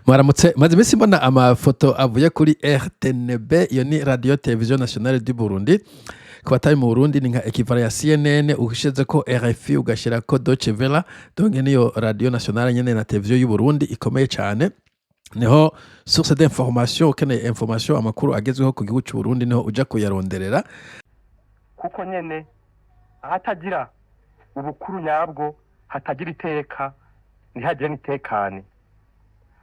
Mwaramutse. Maze iminsi mbona amafoto avuye kuri RTNB, iyo ni Radio Television Nationale du Burundi. Ku batari mu Burundi, ni nka équivalent ya CNN, ushizeko RFI, ugashirako Deutsche Welle. Donc niyo radio nationale nyene na televiziyo y'u Burundi ikomeye cane, niho source d'information. Ukeneye information, amakuru agezweho ku gihugu cy'u Burundi, niho uja kuyaronderera. Kuko nyene ahatagira ubukuru nyabwo hatagira iteka, ntihagire n'itekane.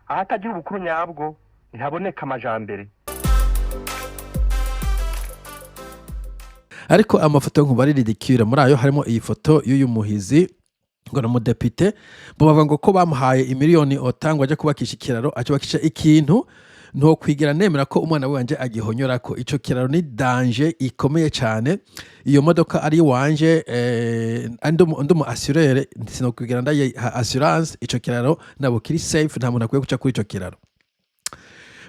Ahatagira ubukuru nyabwo ntihaboneka amajambere. Ariko amafoto nkumva ari ridicule. Muri ayo harimo iyi foto y'uyu muhizi, ngo ni umudepite bo, bavuga ngo ko bamuhaye imiliyoni otangwa aje kubakisha ikiraro, acubakisha ikintu ntokwigira nemera ko umwana wanje agihonyorako. Ico kiraro ni danger ikomeye cyane. Iyo modoka ari iwanje, ndi umu assureur, sinokwigira ndayiha assurance. Ico kiraro ntabwo kiri safe, nta muntu akwiye guca kuri ico kiraro.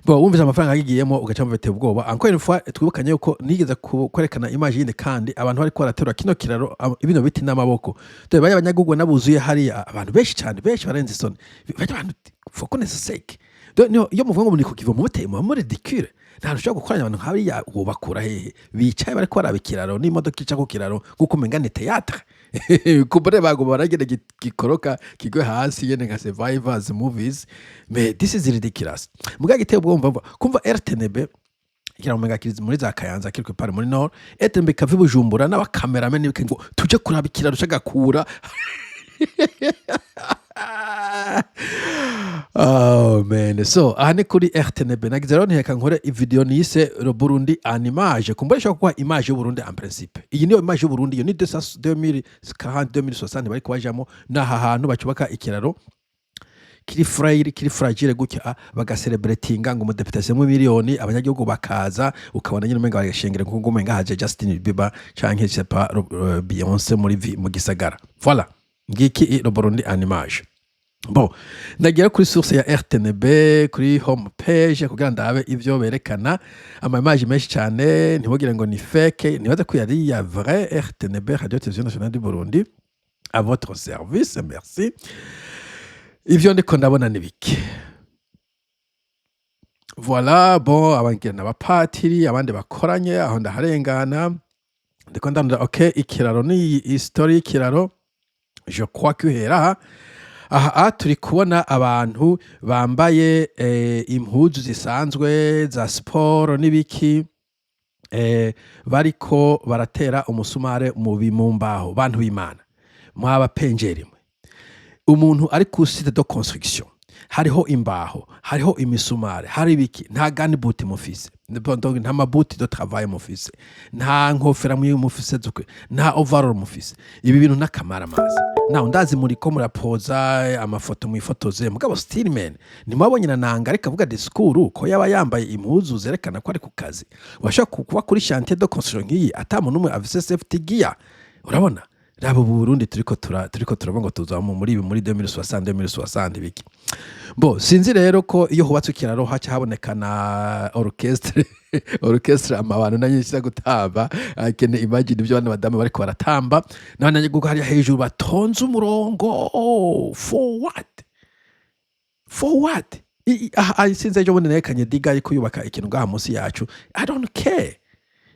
Bo wumvise amafaranga yagiyemo, ugaca mubiteye ubwoba. Encore une fois, twibukanye yuko nigeze kwerekana image yindi, kandi abantu bariko baraterura kino kiraro, bino biti n'amaboko. Dore baya abanyagihugu nabuzuye hariya, abantu benshi cyane, benshi barenze isoni. Bajya abantu faut connaître sec. Dore niho iyo muvuga ngo muri kukiva mu muteye, muba muri ridicule. Nta hantu ushobora gukoranya abantu nk'abariya, wobakura hehe bicaye bariko baraba ikiraro n'imodoka ica ku kiraro nk'uko umenga ni théâtre? Kumbure baguma baragenda gikoroka kigwe hasi yene nka survivors movies. Mais this is ridiculous. Muga giteye ubwoba kumva RTNB igira ngo kiri muri za Kayanza, quelque part muri nord. RTNB kava i Bujumbura n'abakameramani n'ibiki ngo tuje kuraba ikiraro c'agakura. Oh man, so aha ni kuri RTNB. Nagize rero nteka nkore video nise "Le Burundi en image". Kumbura ishobora kuba image y'u Burundi. En principe iyi niyo image y'u Burundi, iyo ni 2040, 2060 bariko bajamo. N'aha hantu bacubaka ikiraro kiri fragile, kiri fragile gutya, bagaserebretinga ngo umudepite asemwe miliyoni, abanyagihugu bakaza, ukabona nyine umenga bagashengera nkuko umenga haje Justin Bieber canke je sais pas, Beyonce muri mu gisagara. Voilà, ngiki le Burundi en image. Bon, ndagera kuri source ya RTNB, kuri home page, kugira ndabe ivyo berekana. Ama image menshi cyane, ntimugire ngo ni fake, nibaze ko yari ya vrai. RTNB, Radio Television Nationale du Burundi, à votre service, merci. Ivyo ndiko ndabona ni biki? Voilà, bon, abangira n'abapatiri, abandi bakoranye aho. Ndaharengana, ndiko ndandura. Okay, ikiraro ni history y'ikiraro, je crois que uhera aha. Aha turi kubona abantu bambaye impuzu zisanzwe za siporo n'ibiki, bariko baratera umusumare mu mbaho. Bantu b'Imana, mwaba penjeri mwe, umuntu ari ku site de construction, hariho imbaho, hariho imisumari, hari ibiki, nta gants-bottes mufise, donc nta ma bottes de travail mufise, nta nkofera mufise zukwe, nta overall mufise. Ibi bintu n'akamara amazi nawe ndazi muriko murapoza amafoto mwifotoze, mugabo still man, ntimwabonye na Nanga ariko avuga discours ko yaba yambaye impuzu zerekana ko ari ku kazi? Washobora kuba kuri chantier de construction nk'iyi ata muntu n'umwe afise safety gear? Urabona, raba ubu Burundi turiko turavuga ngo tuzaba muri ibi muri 2060, 2060 biki. Bo sinzi rero ko iyo hubatse ikiraro haca haboneka na orchestre, amabano nanyinshi gutamba. I can imagine ibyo bano badamu bariko baratamba n'abanyagihugu hariya hejuru batonze umurongo. For what? For what? Aha sinzi, ejo bundi nerekanye diga ariko yubaka ikintu ngaha munsi yacu. I don't care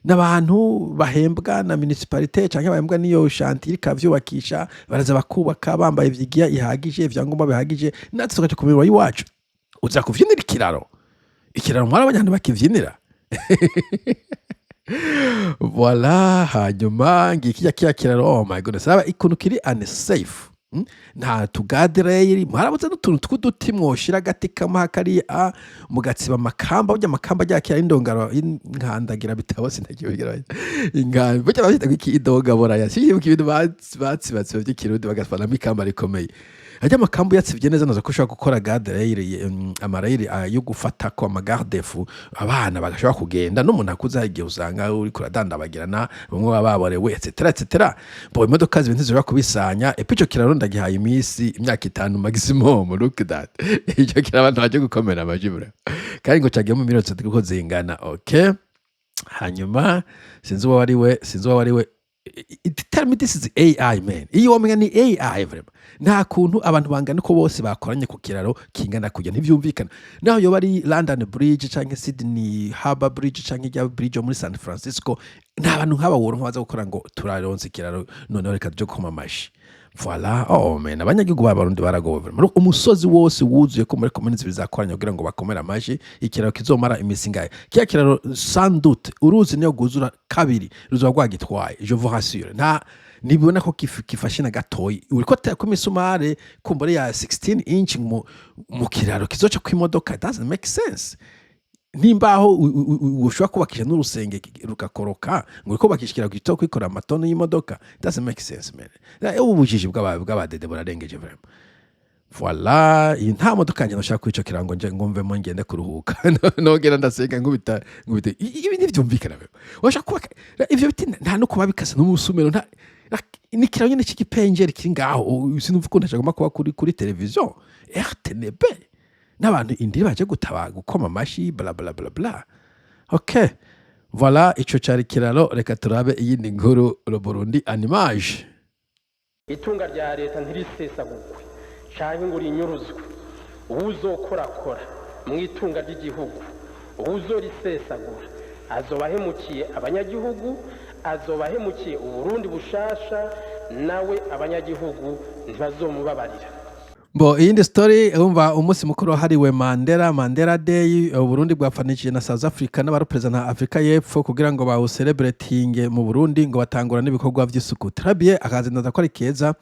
n'abantu bahembwa na municipalité canke bahembwa n'iyo chantier ikavyubakisha, baraza bakubaka bambaye ivyigiya ihagije, ivyangombwa bihagije, natwe tugaca ku mirimo y'iwacu. Uza kuvyinira ikiraro? Ikiraro mwarabonye ahantu bakivyinira? Voilà. Hanyuma ngikijya kiya kiraro, oh my goodness, aba ikuntu kiri unsafe. Nta tu guardrail, mwarabuze n'utuntu tw'uduti mwoshira agati kamwe kariya mugatsiba amakamba. Burya amakamba rya kera y'indongaro y'inkandagira bitabo, sinakibugira inka, burya bavyita iki, idongabora ya siyibuka ibintu batsibatsiba by'ikirundi, bagafanamo ikamba rikomeye. Ajya amakamba uyatsivye neza, naza ko ushobora gukora guardrail, ama rails yo gufatako, ama garde-fous, abana bagashobora kugenda n'umuntu akuze. Hari igihe usanga uriko uradandabagirana, bamwe baba baborewe, etc etc. Bo imodoka zibe ntizishobora kubisanya. Epo ico kiraro ndagihaye iminsi, imyaka 5 maximum. Look at that, ico kiraro abantu baje gukomera amaji bro, kandi ngo cagiyemo miliyoni kuko zingana. Okay, hanyuma sinzi uwo ari we, sinzi uwo ari we. Tell me this is AI, man. Iyo wamenya ni AI vraiment. Nta kuntu abantu bangana uko bose bakoranye ku kiraro kingana kujya, ntivyumvikana. Naho yoba ari London Bridge canke Sydney Harbour Bridge canke irya bridge yo muri San Francisco, nta bantu nk'aba woronka baza gukora ngo turaronse ikiraro, noneho reka tuje gukoma amashi. Voilà. Oh man, abanyagihugu b'Abarundi baragowe vraiment. Umusozi wose wuzuye ko muri komini zibiri zakoranye kugira ngo bakomere amashi ikiraro kizomara imisi ingahe? Kiya kiraro, sans doute, uruzi niyo rwuzura kabiri ruzoba rwagitwaye, je vous rassure. Nta nibona ko gifashe na gatoyi. Uriko terako imisumari kumbure ya 16 inch mu kiraro kizoca kw'imodoka. It doesn't make sense. Nimbaho ushobora kubakisha n'urusenge rugakoroka, ngo uriko kubakisha ikiraro gito kwikorera amatoni y'imodoka. It doesn't make sense, man. Ubu bujiji bw'abadede burarengeje vraiment. Voilà, iyi nta modoka yanjye nashaka kuri ico kirango nje ngo mvemo ngende kuruhuka, nongera ndasenga nkubita nkubita. Ibi ntivyumvikana vraiment. Washaka kubaka ivyo biti, nta no kuba bikase n'umusumero, nta ni ikiraro nyene c'igipenjeri kiri ngaho. Sinumva ukuntu cagomba kuba kuri televiziyo RTNB n'abantu indiri baje gutaba gukoma amashi, bla bla bla bla. OK, voilà, ico cari kiraro. Reka turabe iyindi nkuru, le Burundi en image. Itunga rya leta ntirisesagurwe canke ngo rinyuruzwe. Uwuzokorakora mu itunga ry'igihugu, uwuzorisesagura, azoba ahemukiye abanyagihugu, azoba ahemukiye Uburundi bushasha, nawe abanyagihugu ntibazomubabarira. Bo iyindi story, umva, umunsi mukuru wahariwe Mandela, Mandela Day, Uburundi bwafanishije na South Africa n'abarepresenta Afrika y'Epfo kugira ngo bawucelebratinge mu Burundi, ngo batangura n'ibikorwa vy'isuku. Très bien, akazi ndaza ko ari keza.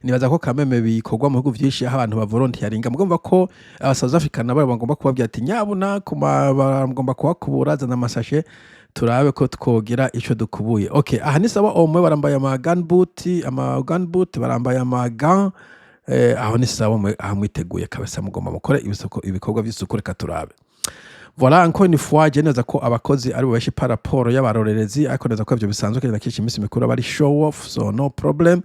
Nibaza ko kameme bikorwa mu bihugu vyinshi aho abantu bavolunteeringa. Mugomba ko aba South Africa nabo bagomba kubabwira ati nyabuna kuma bagomba kuhakubura, zana amasashe turabe ko twogira ico dukubuye. Okay, aha ni sawa. Omwe barambaye ama gunboot, ama gunboot, barambaye ama gants. Aho ni sawa mwe, aha mwiteguye kabisa, mugomba mukore ibikorwa vy'isuku. Reka turabe. Voilà, encore une fois, je neza ko abakozi ari bo benshi par rapport y'abarorerezi, ariko neza ko ivyo bisanzwe kenshi na kenshi iminsi mikuru aba ari show off, so no problem.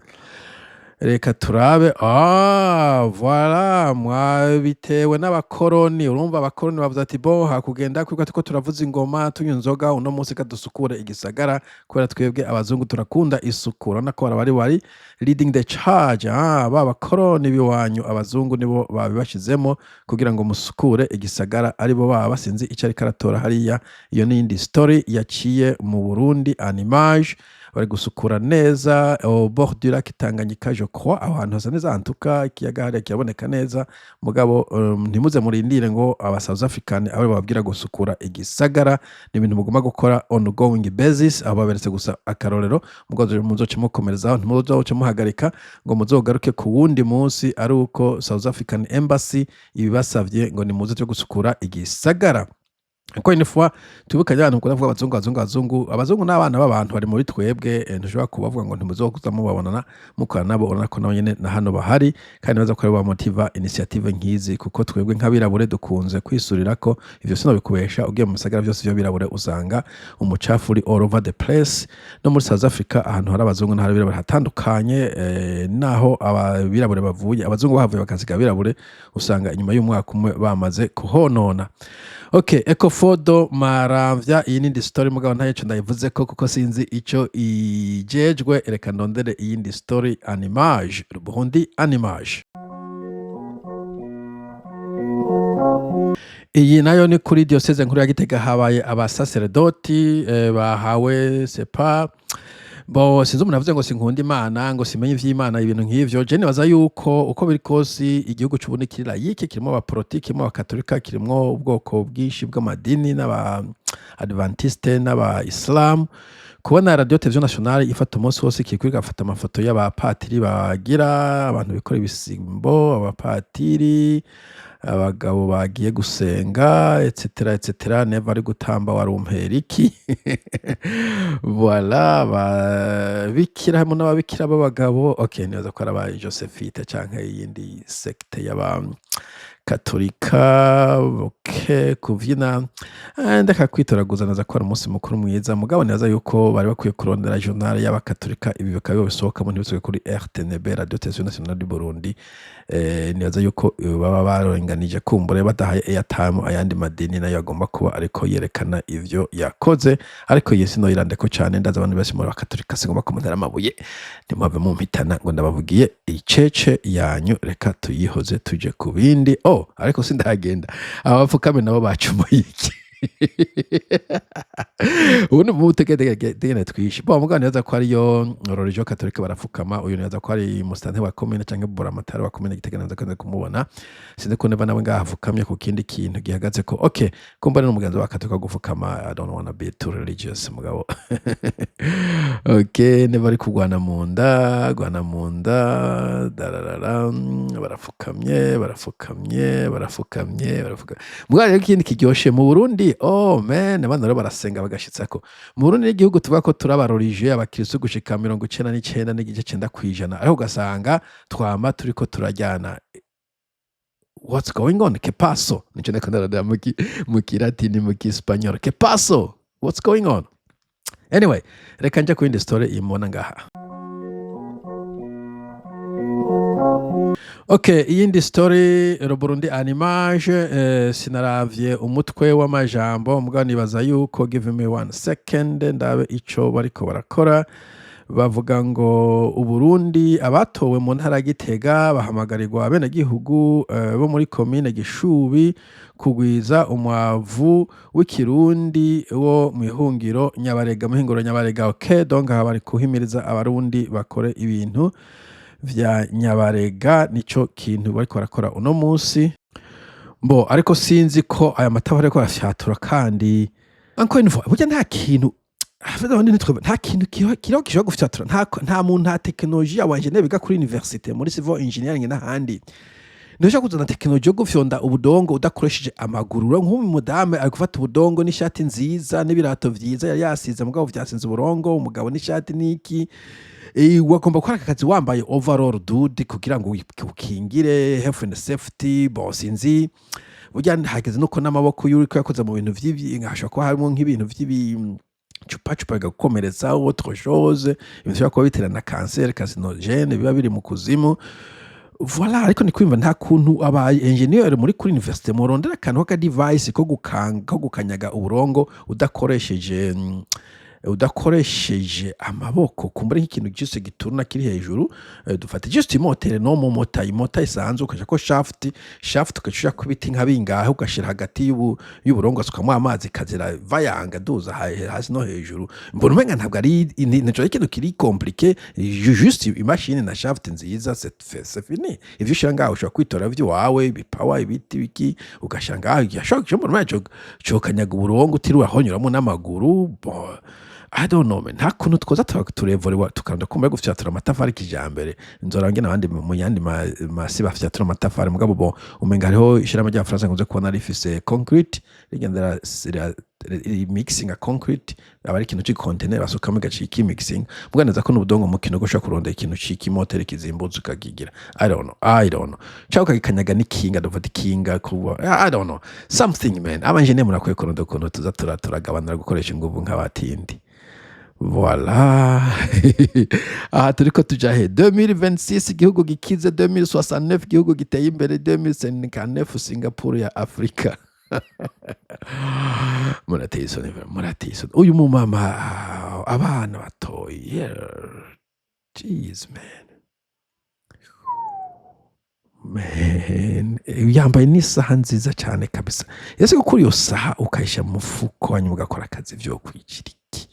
Reka turabe. Ah, voilà, mwabitewe n'abakoroni. Urumva abakoroni bavuze ati bo hakugenda kwiga tuko turavuza ingoma, tunywa inzoga, uno munsi kadusukure igisagara, kubera twebwe abazungu turakunda isuku. Urabona ko bari leading the charge. Ah, ba bakoroni biwanyu abazungu nibo babibashizemo kugira ngo musukure igisagara, aribo baba basinzi icyo ariko aratora hariya. Iyo ni iyindi story yaciye mu Burundi en image. Bari gusukura neza au bord du lac Tanganyika, je crois. Aho hantu hasa neza, antuka ikiyaga hariya kiraboneka neza. Mugabo ntimuze murindire ngo aba South African abe bababwira gusukura igisagara, ni ibintu mugomba gukora ongoing basis. Aho baberetse gusa akarorero, mugabo muzoce mukomerezaho, ntimuzoce muhagarika ngo muzogaruke ku wundi munsi ari uko South African Embassy ibibasavye ngo nimuze cyo gusukura igisagara. Encore une fois, twibukanye abantu bakunda kuvuga abazungu, abazungu, abazungu. Abazungu n'abana b'abantu, bari muri twebwe. Ntushobora kubavuga ngo ntimuzokuza mubabonana mukorana nabo. Urabona ko nabo nyene na hano bahari, kandi baza ko aribo bamotiva initiative nk'izi, kuko twebwe nk'abirabure dukunze kwisurirako. Ivyo sinobikubesha, ugiye mu bisagara vyose vy'abirabure usanga umucafu uri all over the place. No muri South Africa, ahantu hari abazungu n'ahari abirabure hatandukanye, naho abirabure bavuye, abazungu bahavuye bakasiga abirabure, usanga inyuma y'umwaka umwe bamaze kuhonona. Okay, Ecofodo Maramvya, iyi ni story, mugabo nta ico ndayivuze ko kuko sinzi ico ijejwe. Reka ndondere iyindi story en image, Burundi en image. Iyi nayo ni kuri diocèse nkuru ya Gitega, habaye abasaseredoti bahawe sepa. Bo sinzi umuntu avuze ngo sinkunda Imana, ngo simenye ivy'Imana, ibintu nk'ivyo. Je nibaza yuko uko biri kose igihugu c'Uburundi kiri laïque, kirimwo abaporoti, kirimwo abakatolika, kirimwo ubwoko bwinshi bw'amadini, n'aba adventiste n'aba islam. Kubona radio television nationale ifata umunsi wose ikiriko igafata amafoto y'abapatiri, bagira abantu bikora ibisimbo, abapatiri, abagabo bagiye gusenga, etc etc, neva ari gutamba warumpera iki. Voilà, ababikira harimo n'ababikira b'abagabo. Okay, nibaza ko ari aba Josephite canke iyindi secte y'aba. Abakatolika, okay, kuvyina, ndeka kwitoraguza naza ko ari umunsi mukuru mwiza, mugabo nibaza yuko bari bakwiye kurondera journal y'Abakatolika, ibi bikaba bisohokamo, ntibisohoke kuri RTNB, Radio Television Nationale du Burundi. Nibaza yuko baba barenganije kumbure badahaye airtime ayandi madini nayo agomba kuba ariko yerekana ivyo yakoze. Ariko iyi sinoyirandeko cane, ndazi abantu benshi muri Abakatolika, singomba kumutera amabuye, ntimuhave mumpitana ngo ndabavugiye icece yanyu. Reka tuyihoze tuje ku bindi. Oh, ariko sindagenda, aba bapfukame nabo bacumuye iki? Ubu ni mutegene twishi bo, mugabo nibaza ko ariyo religion catholique, barapfukama. Uyu nibaza ko ari musitanteri wa komine canke buramatari wa komine Gitega, nibaza ko nza kumubona. Sinzi ko neva nawe ngaha apfukamye ku kindi kintu gihagaze ko, okay, kumba ni umugenzi wa Katolika gufukama. I don't wanna be too religious, mugabo okay, niba ari kugwana mu nda, gwana mu nda, dararara, barapfukamye, barapfukamye, barapfukamye, barapfukamye. Mugabo rero ikindi kiryoshe mu Burundi, oh man, abana rero barasenga bagashitsako. Mu Burundi n'igihugu tuvuga ko turi abarorije abakristo gushika 99.9%, ariko ugasanga twama turiko turajyana. What's going on? Que paso? Nico ndiko ndarondera mu Kilatini, mu Kispanyol. Que paso? What's going on? Anyway, reka nja ku yindi story imona ngaha. Okay, iyindi story, le Burundi en image, sinaravye umutwe w'amajambo, mugabo nibaza yuko, give me one second ndabe ico bariko barakora. Bavuga ngo Uburundi, abatowe mu ntara ya Gitega bahamagarirwa abenegihugu bo muri komine Gishubi kugwiza umwavu w'ikirundi wo mw'ihungiro Nyabarega, muhinguro Nyabarega. Okay, donc aha bari kuhimiriza Abarundi bakore ibintu vya Nyabarega, nico kintu bariko barakora uno munsi. Bo ariko sinzi ko aya matafari ariko arafyatura. Kandi encore une fois, burya nta kintu, nta kintu kiriho gishobora gufyatura, nta muntu, nta tekinoloji. Aba engineer biga kuri université muri civil engineering n'ahandi, ntushobora kuzana tekinoloji yo gufyonda ubudongo udakoresheje amaguru. Rero nk'uyu mudamu ari gufata ubudongo n'ishati nziza n'ibirato vyiza yari yasize, mugabo vyasinze uburongo. Umugabo n'ishati n'iki. Wagomba gukora aka kazi wambaye overall, dude, kugira ngo ukingire health and safety. Bon, sinzi, burya hageze nuko n'amaboko y'uriko yakoze mu bintu vy'ibi, hashobora kuba harimo nk'ibintu vy'ibi cupacupa bigakomeretsa, autre chose, ibintu bishobora kuba bitera na kanseri, carcinogène, biba biri mu kuzimu. Voilà. Ariko ni kwimva nta kuntu aba engineer muri kuri université murondera akantu k'aka device ko gukanga, ko gukanyaga uburongo udakoresheje amaboko. Kumbura nk'ikintu cyose gituruna kiri hejuru, dufate just imotere no mu mota, imota isanzwe, ukaja ko shaft, ukaca ku ibiti nka bingahe, ugashira hagati y'uburongo, ukamwa amazi kazira vayanga duza hasi no hejuru. Mbona umenga ntabwo ari nico ikintu kiri compliqué, juste imashini na shaft nziza, c'est fini. Ivyo ushira ngaho ushobora kwitora vy'iwawe, ibipawa, ibiti biki, ugashira ngaho, yashobora, mbona umenga cokanyaga uburongo utiriwe ahonyuramo n'amaguru. Bon, I don't know, man. Nta kuntu twoza turevorewa tukarunda kumva gufyatura amatafari kijambere. Nzora ngena abandi mu yandi masi bafyatura amatafari, mugabo bo umenga hariho ishirahamwe ry'Abafaransa nkunze kubona rifise concrete, rigenda mixing a concrete, aba ari ikintu c'icontainer basukamo igacika mixing. Mugabo neza ko n'ubudongo mu kinogo ushobora kurondera ikintu c'ikimoteri kizimbutse ukakigira. I don't know, I don't know, cyangwa ukagikanyaga n'ikinga, dufata ikinga kuba, I don't know, something, man. Aba engineer murakwiye kurondera ukuntu tuza turagabanura gukoresha inguvu nk'abatindi. Voilà. Aha turiko tuja he? 2026 igihugu gikize, 2069 igihugu giteye imbere, 2059 Singapore ya Afrika. Murateye isoni, murateye isoni. Uyu mumama, abana batoyi. Yeah. Jeez, man. Man, yambaye n'isaha nziza cyane kabisa. Ese gukura iyo saha ukayishyira mu mufuko hanyuma ugakora akazi vyo kwicira iki?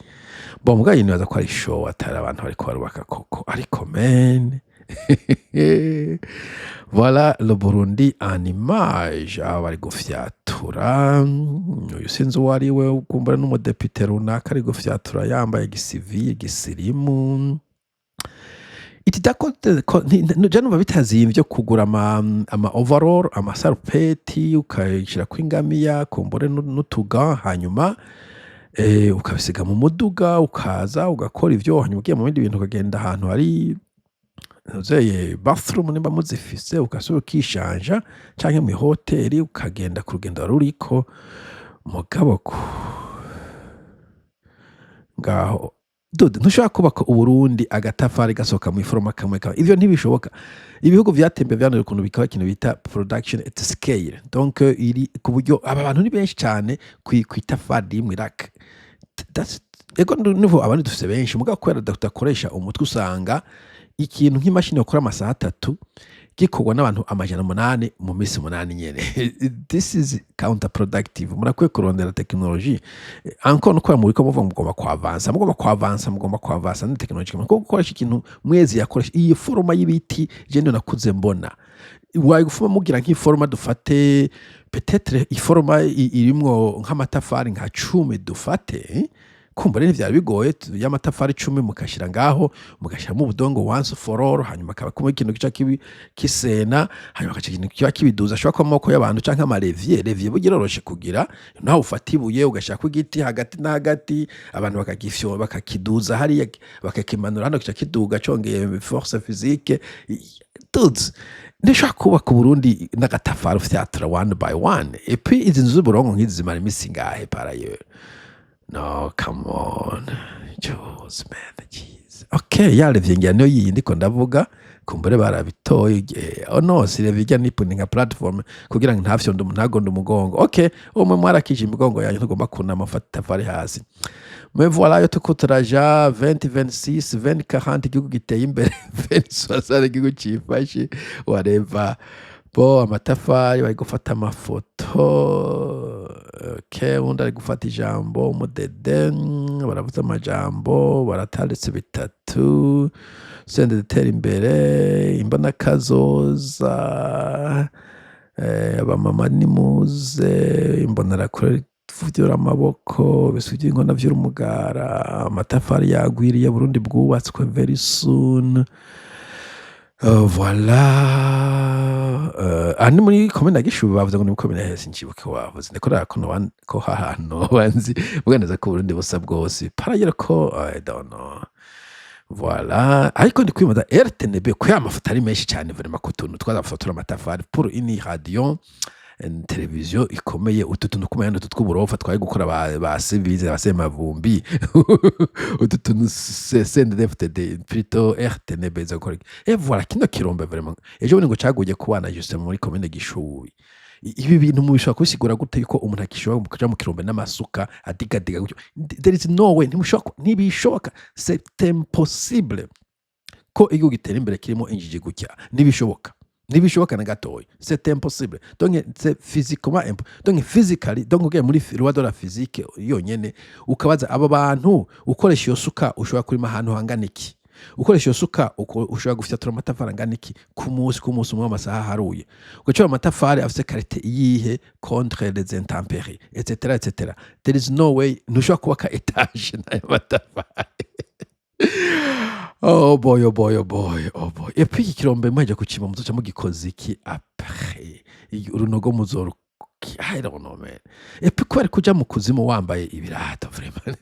Bon, mugabo nibaza ko ari show, atari abantu bariko barubaka koko. Ariko man, voilà le Burundi en image. Aba bari gufyatura, uyu sinzi uwo ari we, ukumbura n'umudepite runaka ari gufyatura yambaye gisivili, gisirimu. Je numva bitazimvye kugura ama overall, amasarupeti, ukayishirako ingamiya, kumbure n'utuga, hanyuma ukabisiga mu muduga, ukaza ugakora ivyo, hanyuma ugiye mu bindi bintu, ukagenda ahantu hari ntuzeye bathroom nimba muzifise, ugasubira ukishanja, canke mw'ihoteli ukagenda ku rugendo waruriko. Mugabo ngaho dude, ntushobora kubaka Uburundi agatafari gasohoka mw'iforoma kamwe kamwe. Ivyo ntibishoboka. Ibihugu vyatembe vyanduye ukuntu bikora ikintu bita production at scale. Donc iri ku buryo aba bantu ni benshi cyane kw'itafari rimwe rak. Ego, nivo abandi dufise benshi, mugabo kubera tudakoresha umutwe, usanga ikintu nk'imashini yakora amasaha 3 gikorwa n'abantu 800 mu minsi 8 nyene. This is counterproductive. Murakwiye kurondera technologie encore, no kubera muriko muvuga mugomba kwavansa, mugomba kwavansa, mugomba kwavansa na technologie, kuko gukoresha ikintu mwezi yakoresha iyi foroma y'ibiti, je niyo nakuze mbona waye gufuma mugira nk'iforoma, dufate peut-être iforoma irimwo nk'amatafari nka 10, dufate, eh? Kumva rero ntivyari bigoye, y'amatafari 10 mukashira ngaho, mugashiramo ubudongo once for all, hanyuma akaba kumwe ikintu kica kibi kisena, hanyuma akaca ikintu kiba kibiduza, ashobora kuba amaboko y'abantu canke ama levier. Levier burya iroroshe kugira, nawe ufata ibuye ugashirako igiti hagati na hagati, abantu bakagifyo bakakiduza hariya, bakakimanura hano, kica kiduga congeye force physique. Dudes, ntushobora kubaka Uburundi n'agatafari ufyatura one by one. Et puis izi nzu z'uburongo nk'izi zimara imisi ingahe par ailleurs? No, come on. Jeez, man, jeez. Okay, ya levier ngira niyo yindi ndiko ndavuga. Kumbure barabitoye. Oh no, si levier, ijya ni nka platform kugira ngo ntafyonde ntagonde umugongo. Okay, umwe mwarakije imigongo yanyu, ntugomba kunama ufata itafari hasi. Mais voilà, yo tuko turaja 2026, 2040, igihugu giteye imbere, 2060, igihugu cifashe, whatever. Bo amatafari bari gufata amafoto. Okay, undi ari gufata ijambo, umudede, baravuze amajambo, baratanditse bitatu sende dutera imbere, imbona kazoza, abamama nimuze, imbonerakure vyura amaboko, bisubye inkona vy'urumugara, amatafari yagwiriye, Burundi bwubatswe very soon. Voilà. Aha ni muri komine ya Gishubi, bavuze ngo ni muri komine hese ncibuke bavuze, ndiko ko ko hahantu banzi muganeza ko Burundi busa bwose paragera ko I don't know. Voilà, ariko ndi kwibaza RTNB ko ya mafoto ari menshi cyane vraiment, ku tuntu twazafotora amatafari pour une radio televiziyo ikomeye, utu tuntu kumenya utu tw'uburofa twari gukora ba Sebize, ba Semavumbi, utu tuntu CNDD-FDD, plutôt RTNB za gukora iki? Et voilà, kino kirombe vraiment ejo bundi ngo caguye kubana juste muri commune Gishubi. Ibi bintu mubishobora kubisigura gute, yuko umuntu akishobora kuja mu kirombe n'amasuka adigadiga gutyo? There is no way, ntimushobora ntibishoboka, c'est impossible ko igihugu gitera imbere kirimo injiji gutya. Ntibishoboka, ntibishoboka na gatoya, c'est impossible. Donc c'est physiquement donc physically, donc ugiye muri loi de la physique yonyene, ukabaza abo bantu, ukoresha iyo suka ushobora kurima ahantu hangana iki? Ukoresha iyo suka ushobora gufyatura amatafari angana iki ku munsi umwe w'amasaha aharuye? Ugacura amatafari afise qualité iyihe contre les intempéries, etc etc? There is no way, ntushobora kubaka étage n'ayo matafari. Oh boy, oh boy, oh boy, oh boy. Et puis iki kirombe muheje kucima, muzoca mugikoza iki après? Urunogo muzoru, I don't know, man. Et puis kubera kuja mu kuzimu wambaye ibirato, vraiment.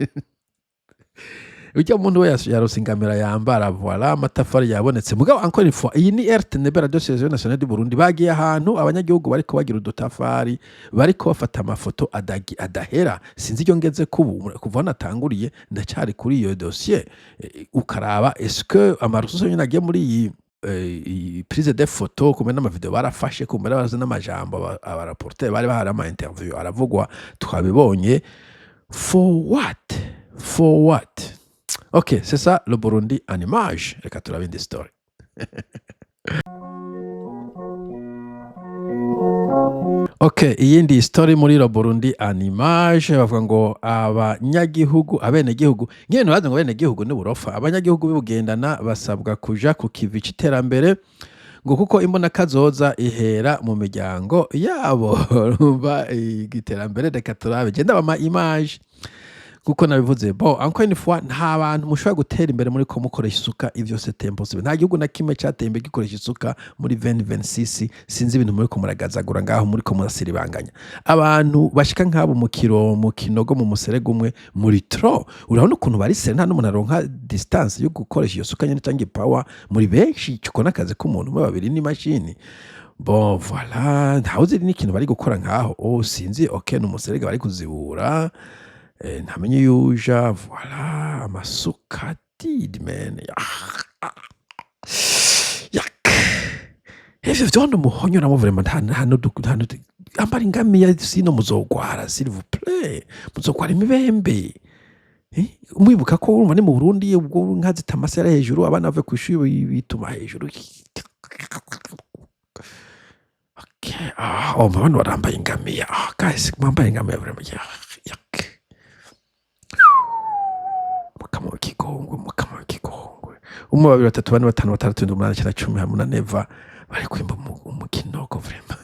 Ujya muntu we yarose ingamira yambara. Voilà, amatafari yabonetse. Mugabo encore une fois, iyi ni RTNB, Radio Television Nationale du Burundi, bagiye ahantu abanyagihugu bariko bagira udutafari, bariko bafata amafoto adahera. Sinzi iryo ngeze kubu, kuva aho natanguriye ndacyari kuri iyo dossier. Ukaraba est-ce que amarususo nyine agiye muri iyi prise de photo, kumwe n'amavideo barafashe, kumwe barazi n'amajambo aba rapporteur bari bahari, ama interview aravugwa, twabibonye. For what? For what? Ok, c'est ça le Burundi en image. Reka turabe indi story. Ok, iyindi story muri le Burundi en image, bavuga ngo abanyagihugu, abenegihugu nyene, ntibaze ngo abenegihugu ni burofa, abanyagihugu b'ibugendana basabwa kuja ku kivi c'iterambere, ngo kuko imbonakazoza ihera mu miryango yabo. Urumva iterambere, reka turabe, genda bama image. Kuko nabivuze, bon, encore une fois, nta bantu mushobora gutera imbere muri ko mukoresha isuka. Ivyo c'est impossible. Nta gihugu na kimwe cateye imbere gikoresha isuka muri 2026. Sinzi ibintu muri ko muragazagura ngaho, muri ko murasiribanganya abantu bashika nk'abo mu kiro, mu kinogo, mu muserege umwe muri trop. Urabona ukuntu bari serré, nta n'umuntu aronka distance yo gukoresha iyo suka nyene canke power. Muri benshi, ciko n'akazi k'umuntu umwe, babiri n'imashini. Bon, voilà, ntawuzi n'ikintu bari gukora ngaho. Oh, sinzi. OK, ni umuserege bari kuzibura. Ntamenye yuja. Voilà, amasuka did man. Yak, ivyo vyondo muhonyoramo vraiment, nta nta ambara ingamiya, sino muzogwara. S'il vous plaît, muzogwara imibembe. Mwibuka ko urumva ni mu Burundi, ubwo inka zita amasera hejuru, abana bave kw'ishuri bituma hejuru. Okay. Ah, oh, bano barambaye ingamiya. Ah, guys, mwambaye ingamiya vraiment. Yak. Mukama w'ikigongwe, mukama w'ikigongwe. Umwe, babiri, batatu, bane, batanu, batandatu, indwi, umunani, icenda, 10, hamwe na Neva bari kwimba mu kinogo vraiment.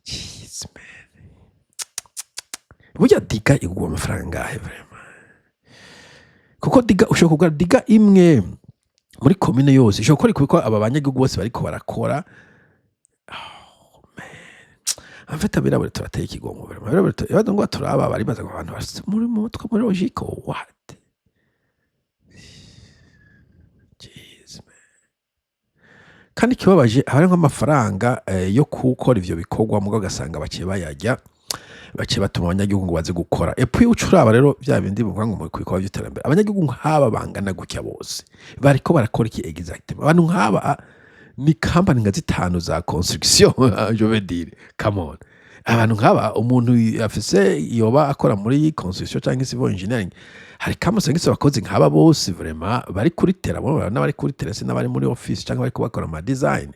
Jeez, man. Burya digger igurwa amafaranga angahe vraiment? Kuko digger, ushobora kugura digger imwe muri komine yose, ishobora gukora kuko aba banyagihugu bose bariko barakora. Oh, man. En fait, abirabure turateye ikigongo vraiment. Abirabure ibibazo ngo turaba baribaza ngo abantu bafise muri mu mutwe muri logique or what? Jeez, man. Kandi ikibabaje, haba hariho nk'amafaranga yo gukora ivyo bikorwa, mugabo ugasanga baciye bayarya, baciye batuma abanyagihugu ngo baze gukora. Et puis uca uraba rero vya bindi bivuga ngo mu bikorwa vy'iterambere, abanyagihugu nk'aba bangana gutya bose bariko barakora iki exactement? Abantu nk'aba, ni company nka zitanu za construction, je veux dire, come on. Abantu nk'aba, umuntu afise yoba akora muri construction cyangwa civil engineering, hari kamwe usanga abakozi nk'aba bose vraiment bari kuri terrain, n'abari kuri terrain, se n'abari muri office cyangwa bari bakora ama design.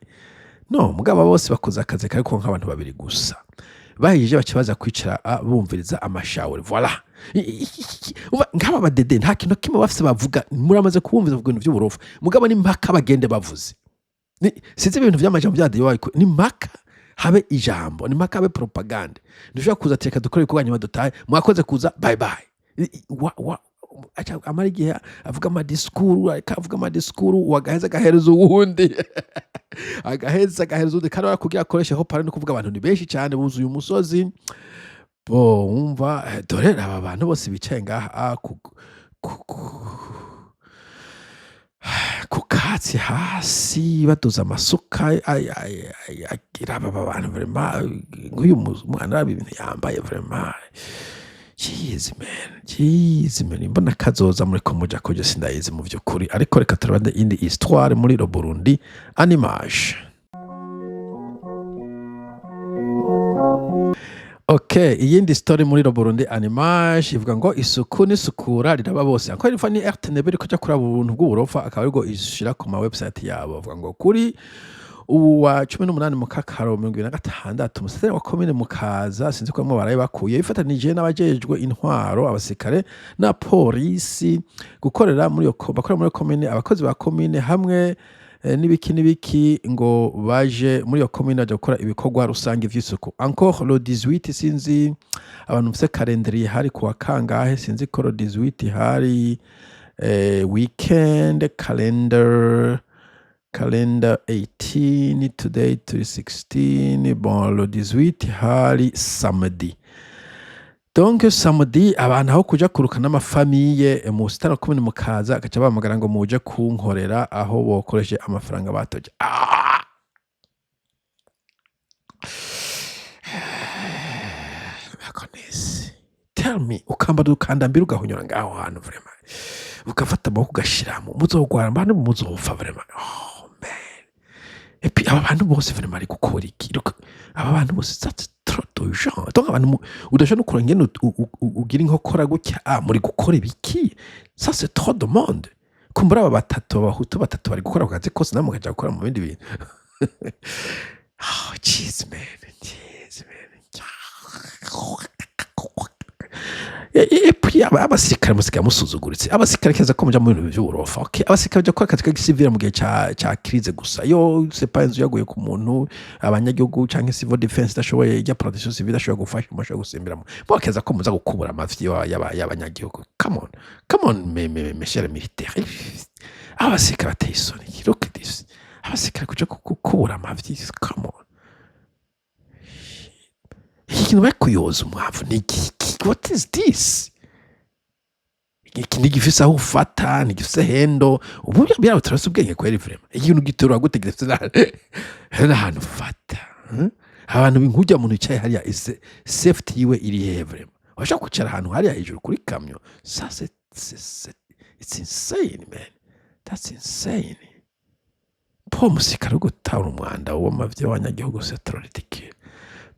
No mugabo bose bakoze akazi kariko nk'abantu babiri gusa. Bahije baca baza kwicara, bumviriza amashawuri. Voilà. Umva, nk'aba badede nta kintu kimwe bafise bavuga. Muramaze kubumviza ku bintu vy'uburofa, mugabo ni mpaka bagende bavuze. Sinzi ibintu vy'amajambo vya ni mpaka habe ijambo, ni mpaka habe propagande. Ntushobora kuza ati: "Reka dukore ibikorwa, nyuma dutahe, mwakoze kuza, bye bye." Aca amara igihe avuga amadisikuru, ariko avuga amadisikuru, wagaheza agahereza uwundi, agaheza agahereza uwundi, kandi kugira akoreshe ho pare. No kuvuga abantu ni benshi cyane, buzuye umusozi. Bo wumva, dore aba bantu bose bicaye ngaha, ku katsi hasi, badoza amasuka. Agira aba bantu vraiment, nk'uyu mwana, araba ibintu yambaye vraiment. Jeez man, jeez man, mbona kazoza muri ko muja kuja sindayizi mu vy'ukuri. Ariko reka turabande indi histoire muri le Burundi en image. Ok, iyindi story muri le Burundi en image ivuga ngo isuku n'isukura riraba bose. Encore une fois, ni RTNB iriko ija kuraba ubuntu bw'uburofa, akaba aribwo ishira ku ma website yabo. Bavuga ngo kuri ubu wa 18 Mukakaro 2026, umuseteri wa komine Mukaza, sinzi ko bamwe baraye bakuye, bifatanije n'abajejwe intwaro, abasirikare na polisi gukorera muri iyo bakorera muri iyo komine, abakozi ba komine hamwe n'ibiki n'ibiki, ngo baje muri iyo komine baja gukora ibikorwa rusange vy'isuku. Encore le 18, sinzi abantu mufise calendrier, hari kuwa kangahe? Sinzi ko le 18 hari weekend. Calendar 18, today to 16. Bon, le 18 hari samedi. Donc samedi, abantu aho kuja kuruka n'amafamiye mu busitani komine Mukaza, agaca bahamagara ngo muje kunkorera aho bokoreshe amafaranga batoje. Ah! Goodness. Tell me, ukambara ukandambira, ugahonyora ngaho hantu vraiment, ugafata amaboko ugashiramo, muzogwara mbana, muzopfa vraiment. Oh man, et puis aba bantu bose vraiment ari gukora iki? Look, aba bantu bose, that's trop de gens. Donc abantu udashobora no kureba ingene ugira inkokora gutya. Ah, muri gukora ibiki? Ça c'est trop de monde. Kumbura aba batatu, abahutu batatu bari gukora ku kazi kose, namwe mukaja gukora mu bindi bintu. Oh jeez man, jeez man. Et puis Abasirikare musigaye musuzuguritse. Abasirikare keza ko muja mu bintu vy'uburofa. Okay, abasirikare baja gukora akazi k'igisivile mu gihe ca crise gusa. Yo c'est pas inzu yaguye ku muntu, abanyagihugu canke civil defense idashoboye, ijya protection civile idashoboye gufasha, mushobora gusimbiramo. Bokeza ko muza gukubura amavi y'abanyagihugu. Come on, come on, mes chers militaires. Abasirikare bateye isoni. Look at this. Abasirikare kuja gukubura amavi, come on. Iki kintu bari kuyoza umwavu ni iki? What is this? Iki ntigifise aho ufata, ntigifise hendo. Ubu biriya turafise ubwenge kweri, vraiment. Ikintu giterura gute gifise n'ahantu ufata, Abantu nk'urya muntu yicaye hariya, ese safety yiwe iri hehe, vraiment? Washobora kwicara ahantu hariya hejuru kuri kamyo. Ça it's insane, man, that's insane. Po umusirikare wo gutabura umwanda w'amavyi y'abanyagihugu, c'est trop ridicule.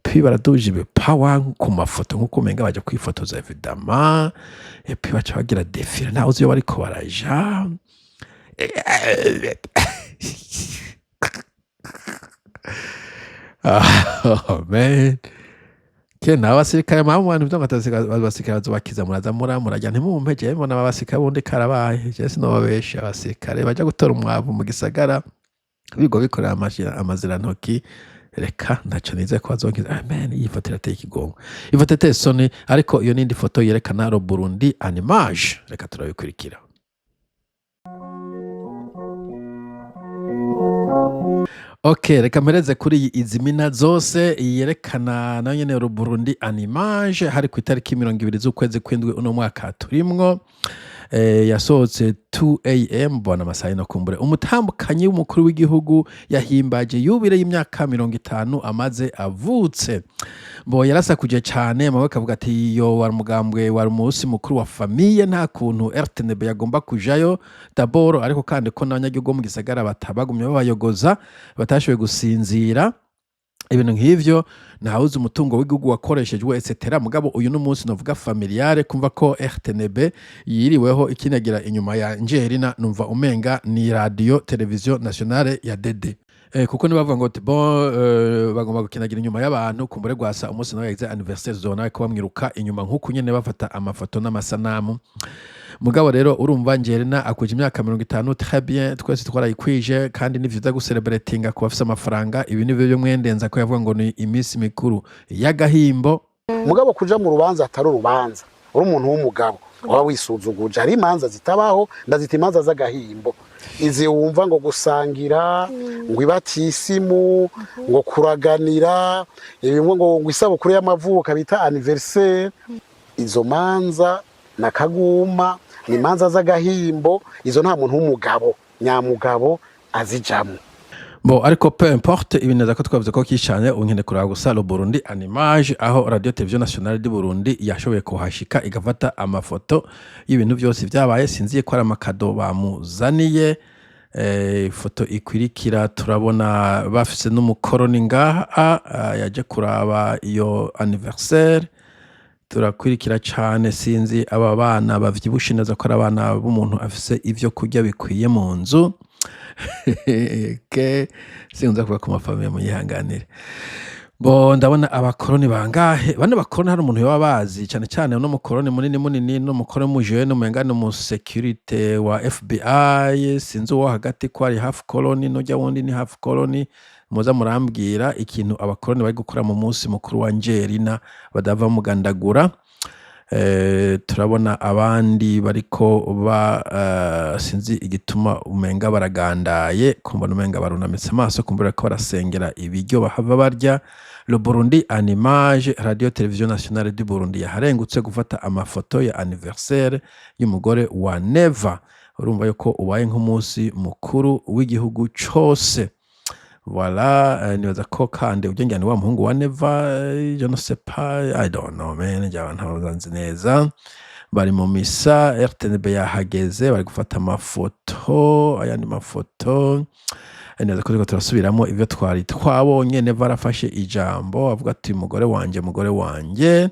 Puis baraduje ibipawa ku mafoto nk'uko umenga baja kwifotoza, évidemment. Et puis baca bagira défilé, ntawe uzi iyo bariko baraja. Oh man. Ke nawe abasirikare mwaba mu bantu vyo ngo abasirikare bazobakiza, muraza murajya ntimumpe. Jewe mbona aba basirikare bundi karabaye. Jewe sinobabesha, abasirikare baja gutora umwavu mu gisagara bigo bikorera amazirantoki, reka ntaco nizeye ko bazonkiza. Ah, man, iyi foto irateye ikigongo, ifoto iteye isoni. Ariko iyo nindi foto yerekana le Burundi en image, reka turabikurikira. Ok, reka mpereze kuri iyi izimina zose yerekana nayo nyene le Burundi en image. Hari ku itariki 20 z'ukwezi kw'indwi uno mwaka turimwo. Yasohotse 2 am, bona amasaha no kumbure. Umutambukanyi w'umukuru w'igihugu yahimbaje yubile y'imyaka 50 amaze avutse. Bo yarasakuje cane, mawe akavuga ati yo wari umugambwe, wari umunsi mukuru wa famille, nta kuntu RTNB yagomba kujayo d'abord. Ariko kandi ko n'abanyagihugu bo mu gisagara batabagumye babayogoza, batashoboye gusinzira, ibintu nk'ivyo, ntawuzi umutungo w'igihugu wakoreshejwe, etc. Mugabo uyu n'umunsi novuga familiale, kumva ko RTNB yiriweho ikinagira inyuma ya Njerina, numva umenga ni radio television nationale ya DD. Kuko nibavuga ngo bon, bagomba gukinagira inyuma y'abantu, kumbure gwasa umunsi nawe yagize anniversaire zona ko bamwiruka inyuma nk'uku nyene bafata amafoto n'amasanamu. Mugabo rero urumva Njerina akuje imyaka 50, très bien, twese twarayikwije, kandi ni vyiza gucelebratinga ku bafise amafaranga. Ibi nivyo byo mwendenza ko yavuga ngo ni iminsi mikuru y'agahimbo. Mugabo kuja mu rubanza atari urubanza, uri umuntu w'umugabo waba wisuzuguje. Hari imanza zitabaho, ndazita imanza z'agahimbo. Izi wumva ngo gusangira, ngo ibatisimu, ngo kuraganira, ibimwe ngo isabukuru y'amavuko bita anniversaire, izo manza na kaguma ni imanza z'agahimbo. Izo nta muntu w'umugabo nyamugabo azijamwo. Bon, ariko peu importe, ibintu ko twavuze ko kishanye, ubu nkeneye kuraba gusa le Burundi en image, aho Radio Television Nationale du Burundi yashoboye kuhashika igafata amafoto y'ibintu byose vyabaye. Sinziye ko ari amakado bamuzaniye. Ifoto ikwirikira turabona bafise n'umukoroni ngaha, yaje kuraba iyo anniversaire. Turakwirikira cane, sinzi aba bana bavyibushe neza ko ari abana b'umuntu afise ivyo kurya bikwiye mu nzu. Ke sinzi kuvuga ku mafamiye, muyihanganire. Bo ndabona abakoroni bangahe bano bakoroni, hari umuntu yoba bazi cane cane uno mukoroni munini munini n'umukoroni mujene, umenga ni umu security wa FBI. Sinzi uwo hagati ko ari half colony, n'urya wundi ni half colony. Muza murambwira ikintu abakoroni bari gukora mu munsi mukuru wa Njerina badava mugandagura. Turabona abandi bariko ba sinzi igituma umenga baragandaye, kumbona umenga barunamitse amaso, kumbura ko barasengera ibiryo bahava barya. Le Burundi en image, Radio Television Nationale du Burundi yaharengutse gufata amafoto ya anniversaire y'umugore wa Neva. Urumva yuko ubaye nk'umunsi mukuru w'igihugu cose. Voilà, nibaza ko kandi ujya ni wa muhungu wa Neva, je ne sais pas, I don't know, man, njaba ntabanzi neza. Bari mu misa, RTNB yahageze, bari gufata amafoto, ayandi mafoto. Neza ko turiko turasubiramo ivyo twari twabonye. Neva arafashe ijambo avuga ati mugore wanje, mugore wanje.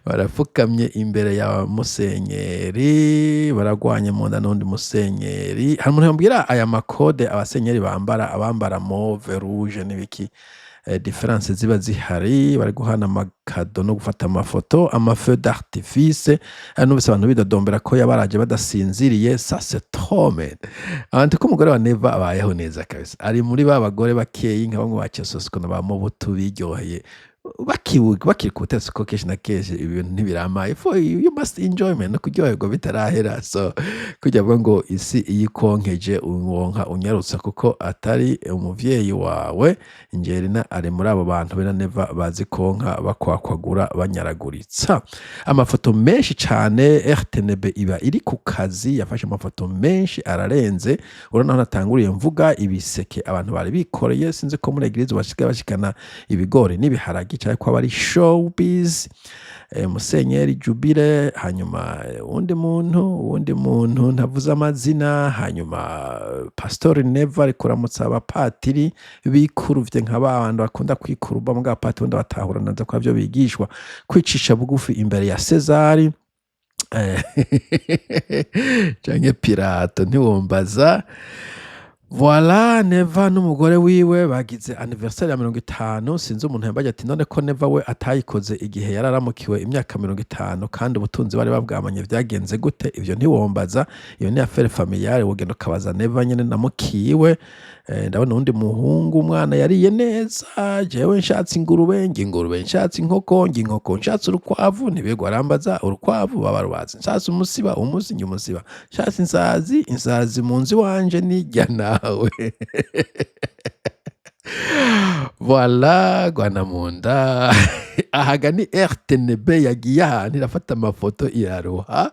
Barapfukamye imbere ya musenyeri, baragwanye mu nda n'undi musenyeri. Hari umuntu yambwira aya makode abasenyeri bambara, abambara mauve, rouge n'ibiki? Différence ziba zihari, bari guhana ama cadeaux no gufata amafoto, ama feux d'artifice. Numvise abantu bidodombera ko yabaraje badasinziriye. Ça, c'est trop, man. Abantu ko umugore wa Neva abayeho neza kabisa, ari muri ba bagore bakeyi nka bamwe ba Cesosco na ba Mobutu biryoheye bakibuka bakiri ku butegetsi, ko kenshi na kenshi ibintu ntibirama. Ifo you must enjoy, man, no kuryoherwa bitarahera. So kujya avuga ngo isi iyo ikonkeje wonka unyarutsa kuko atari umuvyeyi wawe. Angelina ari muri abo bantu bena Neva bazi konka bakwakwagura banyaraguritsa. Amafoto menshi cane, RTNB iba iri ku kazi, yafashe amafoto menshi ararenze. Urabona aho natanguriye mvuga ibiseke abantu bari bikoreye. Sinzi ko muri église basigaye bashikana ibigori n'ibiharagi cyangwa ko aba ari showbiz. Musenyeri Jubile, hanyuma uwundi muntu ntavuze amazina, hanyuma Pastori Neva ari kuramutsa abapatiri bikuruvye nka ba bantu bakunda kwikuruba mbwa abapatiri bundi batahura naza ko ivyo bigishwa kwicisha bugufi imbere ya Sezari canke Pilato, ntiwombaza. Voilà, Neva n'umugore wiwe bagize anniversaire ya 50. Sinzi umuntu yambaye ati: "None ko Neva we atayikoze igihe yararamukiwe imyaka 50 kandi ubutunzi bari babwamanye, vyagenze gute?" Ivyo ntiwombaza, iyo ni affaire familiale, wogenda ukabaza Neva nyene na mukiwe. Ndabona uwundi muhungu, umwana yariye neza. Jewe nshatse ingurube ndya ingurube, nshatse inkoko ndya inkoko, nshatse urukwavu ntibigwa arambaza urukwavu baba rubazi, nshatse umusiba umusi ndya umusiba, nshatse insazi insazi mu nzu iwanje nirya nawe. Voilà, Rwanamunda ahaga ni RTNB yagiye ahantu irafata amafoto iraruha.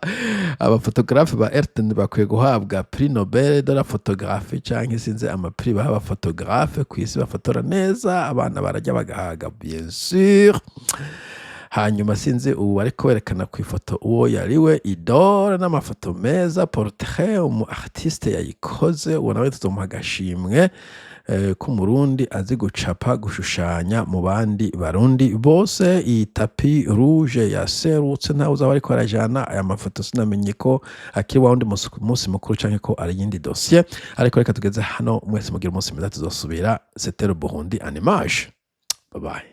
Aba photographes ba RTNB bakwiye guhabwa prix Nobel de la photographie canke sinzi ama prix baha aba photographes kw'isi bafotora neza. Abana bararya bagahaga, bien sûr. Hanyuma sinzi ubu ariko werekana ku ifoto uwo yariwe idore n'amafoto meza, portrait, umu artiste yayikoze, uwo nawe tuzomuha agashimwe k'Umurundi azi gucapa, gushushanya mu bandi Barundi bose. Iyi tapis rouge yaserutse, ntawe uzaba ariko arajana aya mafoto. Sinamenye ko akiri wa wundi musi mukuru canke ko ari iyindi dossier, ariko reka tugeze hano. Mwese mugira umunsi mwiza, tuzosubira. C'était le Burundi en image. Bye bye.